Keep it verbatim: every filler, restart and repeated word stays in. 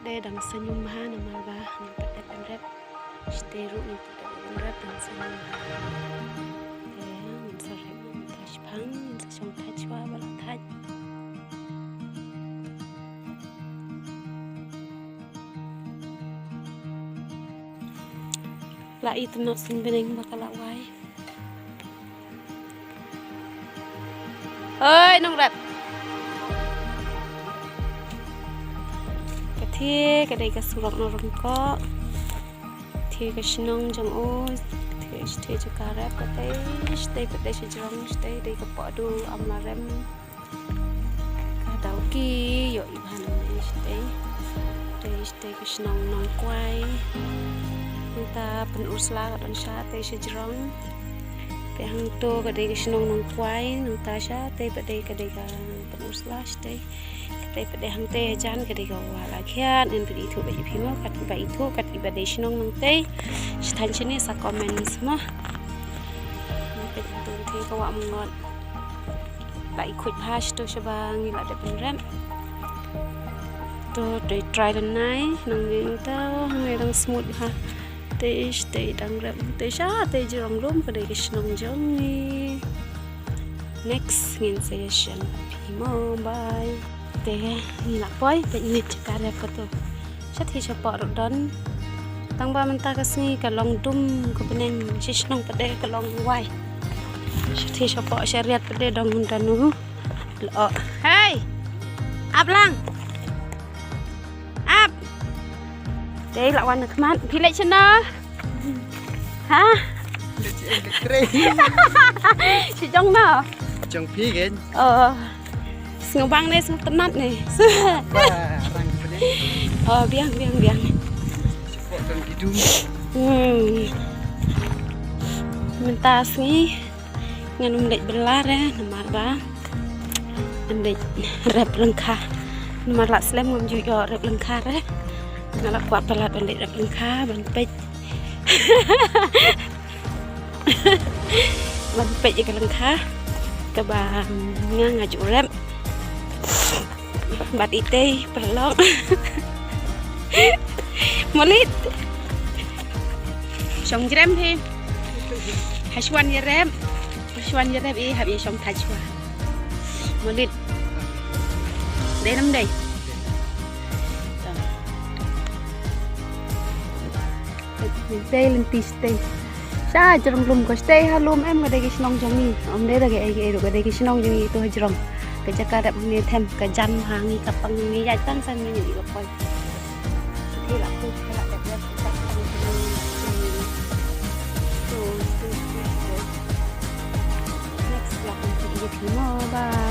Te dang sngewbha namar ba ngim pat dep ban rep. Shatei ruh ngim pat dep ban rep, dang sngewbha. Te ngin sa rep, ngin sa shipang, ngin sa shong thait shuwa ba la thait. La i tynnoh sien bneng ba ka la wai. Oi, nongrep. Ka thie ka dei ka surok na Ryngkoh. Thie ka shnong jong u. Thie, thie jaka rep ka dei. Shatei pat dei sha jrong, shatei dei ka poh du, am la rem. Ka dau ki ïoh i bha nangne shatei. Te shatei ka shnong Nongkwai. Nangta Pynursla ka don shatei sha jrong. Te hangto ka dei ka shnong Nongkwai, nangta shatei pat dei ka dei ka Pynursla shatei. Katei pat dei hangtei hajan ka dei ka Wah Lakhiat, ngan pyni thuh ba i phi mo, kat ba i thuh, kat i ba dei shnong nangtei. Sha thaiñ shane sa comments mo. Ngan pyni thuh ka Wah Myngot. La i khuid bha shatu shaba ngi la dep ban rep. To, to try lynai, nangne nangta, hangne dang smooth bha. Te shatei dang rep, te shatei jrong lum ka dei ka shnong jong ngi. Next ngin sa ïashem phi mo, bye. Te ngi la poi, te ngi jaka rep kato. Shatei shapoh ruh don. Tang ba mynta ka sngi ka long dum ka bneng, shi shnong pat dei ka long wai. Shatei shapoh shariat pat dei dong don u. Lo. Hey! Ap lang. Ap. Te la wan na khmat. Phi leit shano? Ha? Leit shi em ka trei. Shi jong no? Jong phi ken? Oh. Sngewbang ne sngewtynnat ne? Ba, rang pyneh. Oh, biang, biang, biang. Support tang kidum. Hmm. Mynta sngi ngan ym leit bylla re namar ba ngan leit rep lyngkha. Namar la slem ngam ju ïoh rep lyngkha re. Nga la kwah palat ban leit rep lyngkha ban peit. Ban peit ïa ka lyngkha kaba nga nga ju rep. Bad itei paralok. Molit. Shong jrem hi. Hashwan ïa rep. Hashwan ïa rep i hap ïa shong thait shuwa. Molit. Dei nam dei. Dei lynti shatei. Sha jrong lum ko shatei ha lum em ka dei ka shnong jong ngi. Ym dei da kaei kaei ruh ka dei ka shnong jong ngi to ha jrong. Ka jaka rep ngi them ka jan ha ngi ka pang ngi ïaid tang san ngi ngi ka poi. Shatei la put ka la dep rep ka pang ngi. To, to, to, to. Next vlog ngi ïa phi mo, bye.